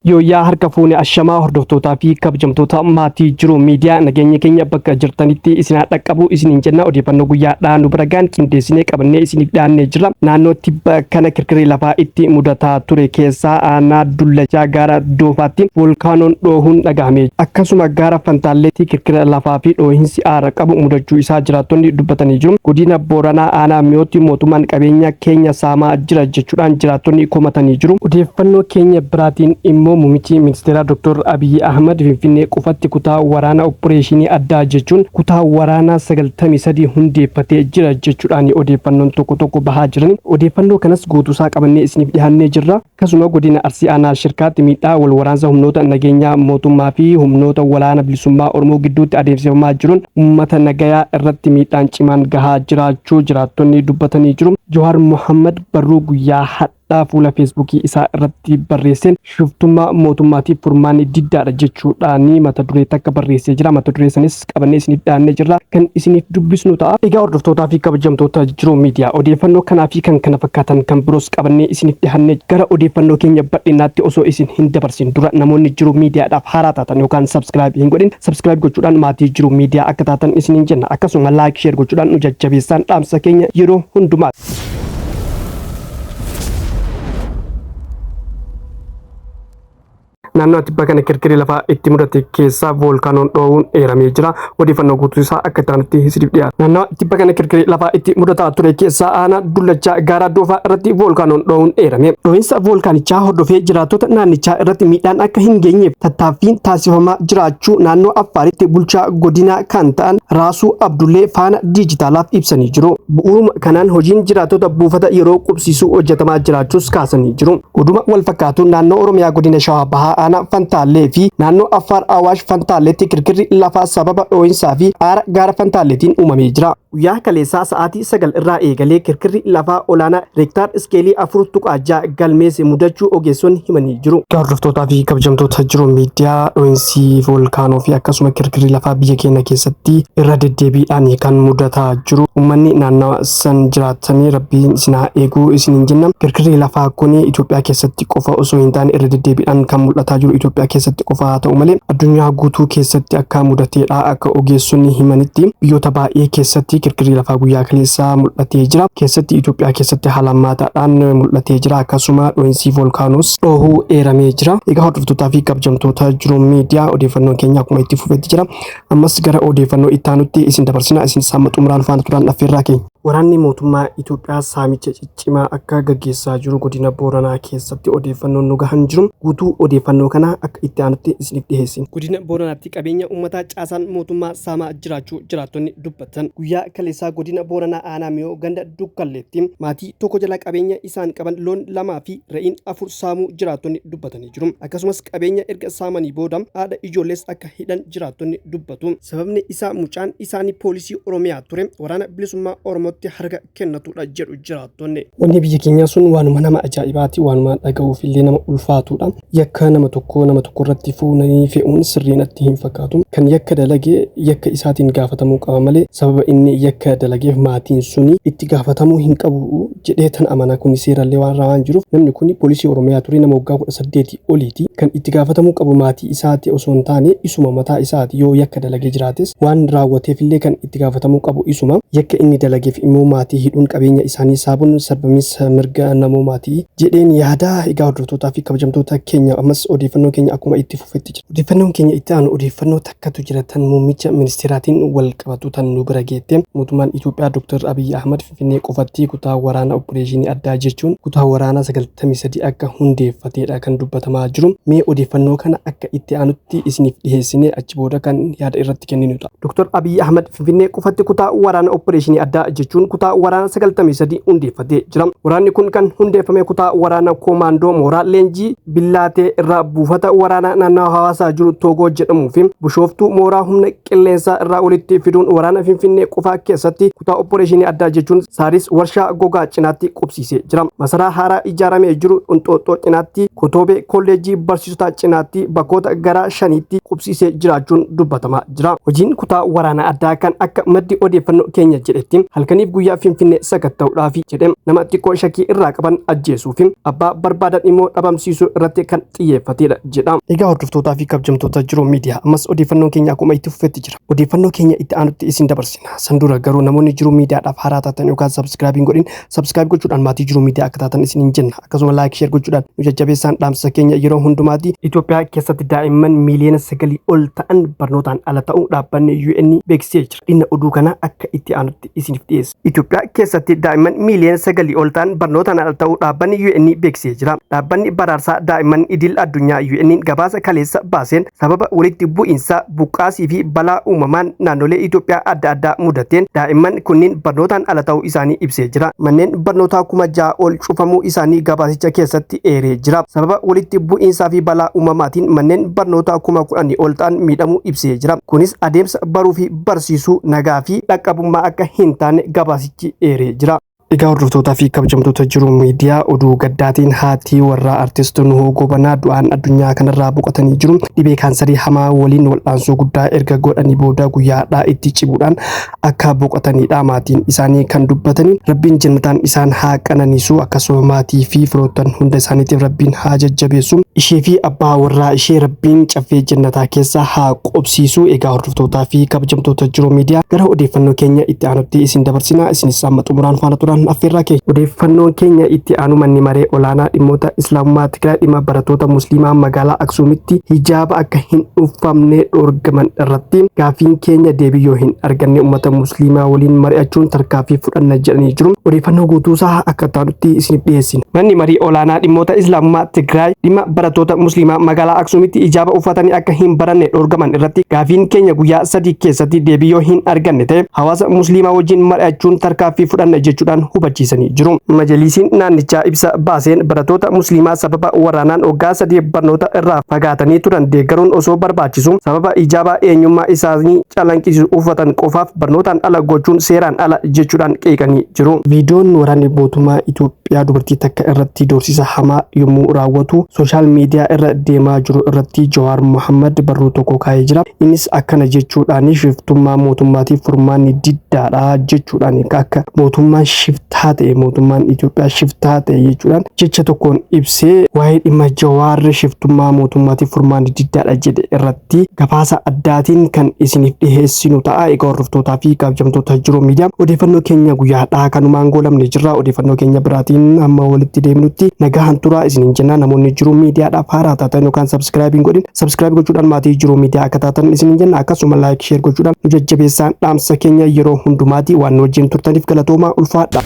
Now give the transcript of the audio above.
Yooyyaa harka fuune ashamaa hordoftootaa fi kabajamtoota maatii jiru miidiyaa nageenya keenya bakka jirtanitti isin haa dhaqqabu isiniin jenna. Odeeffannoo guyyaadhaa nu bira gaan qindeessinee qabannee isiniif dhiyaannee jirra. Naannoo tibba kana kirkirri lafaa itti mudataa ture keessaa aanaa Dullachaa gaara Doofaatti voolkaanoon dhoohuun dhagahame. Akkasuma gaara Fantaalleetti kirkira lafaa fi dhoohinsi aara qabu mudachuu isaa jiraattonni dubbatanii jiru. Godina Booranaa aanaa Miyootti mootummaan qabeenya keenya saamaa jira jechuudhaan jiraattonni komatanii jiru. Odeeffannoo keenya biraatiin immoo Muummichi Ministeeraa Dr. Abiyyi Ahmad Finfinnee qofatti kutaa waraana opporeeshinii addaa jechuun kutaa waraanaa 93 hundeeffatee jira jechuudhaan odeeffannoon tokko tokko bahaa jiran. Odeeffannoo kanas guutuusaa qabannee isiniif dhiyaannee jirra. Akkasuma godina Arsii aanaa Shirkaatti miidhaa wal waraansa humnoota nageenyaa mootummaa fi humnoota waraana bilisummaa Oromoo gidduutti adeemsifamaa jiruun uummata nagayaa irratti miidhaan cimaan gahaa jiraachuu jiraattonni dubbatanii jiru. Jawaar Mohammad barruu guyyaa har'aa fuula Feesbuukii isaa irratti barreesseen shiftummaa mootummaatiif furmaanni diddaadha jechuudhaan mata duree takka barreessee jira. Mata duree sanis qabannee isiniif dhiyaannee jirra. Kan isiniif dubbisnu ta'a. Egaa hordoftootaa fi kabajamtoota Jiruu Miidiyaa odeeffannoo kanaa fi kan kana fakkaatan kan biroos qabannee isiniif dhiyaannee gara odeeffannoo keenya bal'inaatti osoo isin hin dabarsin dura namoonni Jiruu Miidiyaadhaaf haaraa taatan yookaan subscribe hin godhin subscribe gochuudhaan maatii Jiruu Miidiyaa akka taatan isiniin jenna. Akkasuma like share gochuudhaan nu jajjabeessaan dhaamsa keenya yeroo hundumaa. Naannoo tibba kana kirkirri lafaa itti mudate keessaa voolkaanoon dho'uun eeramee jira. Odeeffannoo guutuu isaa akka itti aanutti isiniif dhiyaata. Naannoo tibba kana kirkirri lafaa itti mudataa ture keessaa aanaa Dullachaa gaara Doofaa irratti voolkaanoon dho'uun eerame. Dho'iinsa voolkaanichaa hordofee jiraattota naannichaa irratti miidhaan akka hin geenyeef tattaaffiin taasifamaa jiraachuu naannoo Affaaritti bulchaa godinaa kan ta'an Raasuu Abdullee Faana Diijitaalaaf ibsanii jiru. Bu'uuruma kanaan hojiin jiraattota buufata yeroo qubsiisuu hojjetamaa jiraachuus kaasanii jiru. Oduma wal fakkaatuun naannoo Oromiyaa godina Shawaa Bahaa aanaa Fantaallee fi naannoo Affaar Awaash Fantaalleetti kirkirri lafaa sababa dhoo'insaa fi aara gaara Fantaalleetiin uumamee jira. Guyyaa kaleessaa sa'aatii 9 irraa eegalee kirkirri lafaa olaanaa reektaar iskeelii 4.6 galmeesse mudachuu ogeessonni himanii jiru. Hordoftootaa fi kabajamtoota jiru miidiyaa dhoo'insi voolkaanoo fi akkasuma kirkirri lafaa biyya keenya keessatti irra deddeebiidhaan kan mudataa jiru. Uummanni naannawa san jiraatanii rabbiin isin haa eeguu isiniin jenna. Kirkirri lafaa kun Itoophiyaa keessatti qofa osoo hin taane irra deddeebiidhaan kan mul'ataa jiru Itoophiyaa keessatti qofa haa ta'u malee addunyaa guutuu keessatti akka mudateedha. Akka ogeessonni himanitti biyyoota baay'ee keessatti kirkirri lafaa guyyaa kaleessaa mul'atee jira. Keessatti Itoophiyaa keessatti haala hammaataadhaan mul'atee jira. Akkasuma dho'iinsi voolkaanoos dhoohuu eeramee jira. Egaa hordoftootaa fi kabajamtoota jiru miidiyaa odeeffannoon keenya akkuma itti fufetti jira. Ammas gara odeeffannoo itti aanutti isin dabarsina. Isin hamma xumuraan faana turaan affeerraa keenya. Waraanni mootummaa Itoophiyaa saamicha ciccimaa akka gaggeessaa jiru godina Booranaa keessatti odeeffannoon nu gahan jiru. Guutuu odeeffannoo kanaa akka itti aanutti isiniif dhiheessina. Godina Booranaatti qabeenya uummataa caasaan mootummaa saamaa jiraachuu jiraattonni dubbatan. Guyyaa kaleessaa godina Booranaa aanaa Miyoo ganda Dukkalleetti maatii tokko jalaa qabeenya isaan qaban loon 2 fi re'iin 4 saamuu jiraattonni dubbatanii jiru. Akkasumas qabeenya erga saamanii booda haadha ijoollees akka hidhan jiraattonni dubbatu. Sababni isaa mucaan isaanii poolisii Oromiyaa ture waraana bilisummaa Oromootti harka kennatudha jedhu jiraattonni. Wanni biyya keenyaa sun waanuma nama ajaa'ibaati, waanuma dhaga'uuf illee nama ulfaatudha. Yakka nama tokkoo nama tokko irratti fuunanii fe'uun sirrii natti hin fakkaatu. Kan yakka dalage yakka isaatiin gaafatamuu qaba malee sababa inni yakka dalageef maatiin suni itti gaafatamuu hin qabu jedheetan amana. Kuni seerallee waan waan jiruuf namni kuni poolisii Oromiyaa ture nama waggaa 18 oliiti. Kan itti gaafatamuu qabu maatii isaati osoo hin taane isuma mataa isaati yoo yakka dalagee jiraates waan raawwateefillee kan itti gaafatamuu qabu isuma. Yakka inni dalageef immoo maatii hidhuun qabeenya isaanii saabuun sarbamiinsa mirga namoomaati jedheen yaada. Egaa hordoftootaa fi kabajamtoota keenya ammas odeeffannoon keenya akkuma itti fufetti jira. Odeeffannoon keenya itti aanu odeeffannoo takkatu jira tan muummicha ministeeraatiin wal qabatu tan nu bira geette. Mootummaan Itoophiyaa Dr. Abiyyi Ahmad Finfinnee qofatti kutaa waraana oppireeshinii addaa jechuun kutaa waraanaa 93 akka hundeeffateedha kan dubbatamaa jiru. Mee odeeffannoo kana akka itti aanutti isiniif dhiheessinee achi booda kan yaada irratti kenninu ta'a. Dr. Abiyyi Ahmad Finfinnee qofatti kutaa waraana oppireeshinii addaa jechuun kutaa waraana 93 hundeeffatee jira. Waraanni kun kan hundeeffame kutaa waraana koomaandoo mooraa leenjii Billaatee irraa buufata waraanaa naannawa hawaasaa jiru Toogoo jedhamuu fi Bushooftuu mooraa humna qilleensaa irraa walitti fiduun waraana Finfinnee qofaa keessatti kutaa opporeeshinii addaa jechuun Saaris warshaa gogaa cinaatti qubsiisee jira. Masaraa haaraa ijaaramee jiru Inxooxxoo cinaatti, Kotoobee kolleejjii barsiisotaa cinaatti bakkoota gara shaniitti qubsiisee jiraachuun dubbatamaa jira. Hojiin kutaa waraana addaa kan akka maddi odeeffannoo keenya jedhetti halkanii Halkaniif guyyaa Finfinnee sakatta'uudhaafi jedhe. Nama xiqqoo shakkii irraa qaban ajjeesuu fi abbaa barbaadan immoo dhabamsiisuu irratti kan xiyyeeffatedha jedha. Egaa hordoftootaa fi kabajamtoota Jiruu Miidiyaa, ammas odeeffannoon keenya akkuma itti fufetti jira. Odeeffannoo keenya itti aanutti isin dabarsina. San dura garuu namoonni Jiruu Miidiyaadhaaf haaraa taatan yookaan subscribe hin godhin, subscribe gochuudhaan maatii Jiruu Miidiyaa akka taatan isiniin jenna. Akkasuma like, share gochuudhaan nu jajjabeessaan dhaamsa keenya yeroo hundumaati. Itoophiyaa keessatti daa'imman miiliyoona 9 ol ta'an barnootaan ala ta'uu dhaabbanni UN beeksisee jira. Dhimma oduu kanaa akka itti aanutti isiniif dhiyeessa. Itoophiyaa keessatti daa'imman miiliyoona 9 ol ta'an barnootaan ala ta'uu dhaabbanni UN beeksisee jira. Dhaabbanni baraarsaa daa'imman idil addunyaa UN gabaasa kaleessa baaseen, sababa walitti bu'iinsa, buqqaasii fi balaa uumamaan naannolee Itoophiyaa adda addaa mudateen daa'imman kunniin barnootaan ala ta'uu isaanii ibsee jira. Manneen barnootaa 6000 ol cufamuu isaanii gabaasicha keessatti eeree jira. Sababa walitti bu'iinsaa fi balaa uumamaatiin manneen barnootaa 10,000 ol ta'an miidhamuu ibsee jira. Kunis adeemsa baruu fi barsiisuu nagaa fi dhaqqabummaa akka hin taane gabaasichi eeree jira. Egaa hordoftootaa fi kabajamtoota Jiru Miidiyaa, oduu gaddaatiin haati warraa artist Nuhoo Gobanaa du'aan addunyaa kanarraa boqotanii jiru. Dhibee kaansarii hamaa waliin wal'aansoo guddaa erga godhanii booda guyyaadhaa itti cibuudhaan akka boqotanidha maatiin isaanii kan dubbatanii. Rabbiin jannataan isaan haa qananiisu, akkasuma maatii fi firoottan hunda isaaniitiif Rabbiin haa jajjabeessu. Ishee fi abbaa warraa ishee Rabbiin caffee jannataa keessa haa qubsiisu. Egaa hordoftootaa fi kabajamtoota Jiru Miidiyaa, gara odeeffannoo keenya itti aanutti isin dabarsina. Isinis amma xumuraan faana turan affeerraa keenya. Odeeffannoon keenya itti aanu, manni maree olaanaa dhimmoota Islaamummaa Tigraay dhimma barattoota Musliimaa magaalaa Aksuumitti hijaaba akka hin uffamne dhorgaman irratti gaaffiin keenya deebii yoo hin arganne uummata Musliimaa waliin mari'achuun tarkaanfii fudhanna jedhanii jiru. Odeeffannoo guutuusaa akka taanutti isiniif dhiyeessina. Manni marii olaanaa dhimmoota Islaamummaa Tigraay dhimma barattoota Musliimaa magaalaa Aksuumitti hijaaba uffatanii akka hin baranne dhorgaman irratti gaafiin keenya guyyaa 3 keessatti deebii yoo hin arganne ta'e hawaasa Musliimaa wajjin mari'achuun tarkaanfii fudhanna jechuudhaan hubachiisanii jiru. Majaliisiin naannichaa ibsa baaseen, barattoota Musliimaa sababa waraanaan waggaa 3 barnoota irraa fagaatanii turan deeggaruun osoo barbaachisu, sababa hijaabaa eenyummaa isaanii calanqisiisu uffatan qofaaf barnootaan ala gochuun seeraan ala jechuudhaan qeeqanii jiru. Viidiyoon waraanni mootummaa Itoophiyaa dubartii takka irratti doorsisa hamaa yommuu raawwatu social media irra deemaa jiru irratti Jawaar Mohammad barruu tokko kaa'ee jira. Innis akkana jechuudhaan, "Shiftummaa mootummaatiif furmaanni diddaadha" jechuudhaan, akka mootummaan shiftaa ta'e, mootummaan Itoophiyaa shiftaa ta'e jechuudhaan jecha tokkoon ibsee. Waa'ee dhimma Jawaar shiftummaa mootummaatiif furmaanni diddaadha jedhe irratti gabaasa addaatiin kan isiniif dhiheessinu ta'a. Egaa hordoftootaa fi kabajamtoota Jiru Miidiyaa, odeeffannoo keenya guyyaadhaa kanumaan goolamne jirra. Odeeffannoo keenya biraatiin hamma walitti deemnutti nagaan turaa isiniin jenna. Namoonni Jiru Miidiyaadhaaf haaraa taatan yookaan subscribe hin godhin, subscribe gochuudhaan maatii Jiru Miidiyaa akka taatan isiniin jenna. Akkasuma like, share gochuudhaan nu jajjabeessaan dhaamsa keenya yeroo hundumaati. Waan nu wajjin turtaniif galatoomaa, ulfaadha.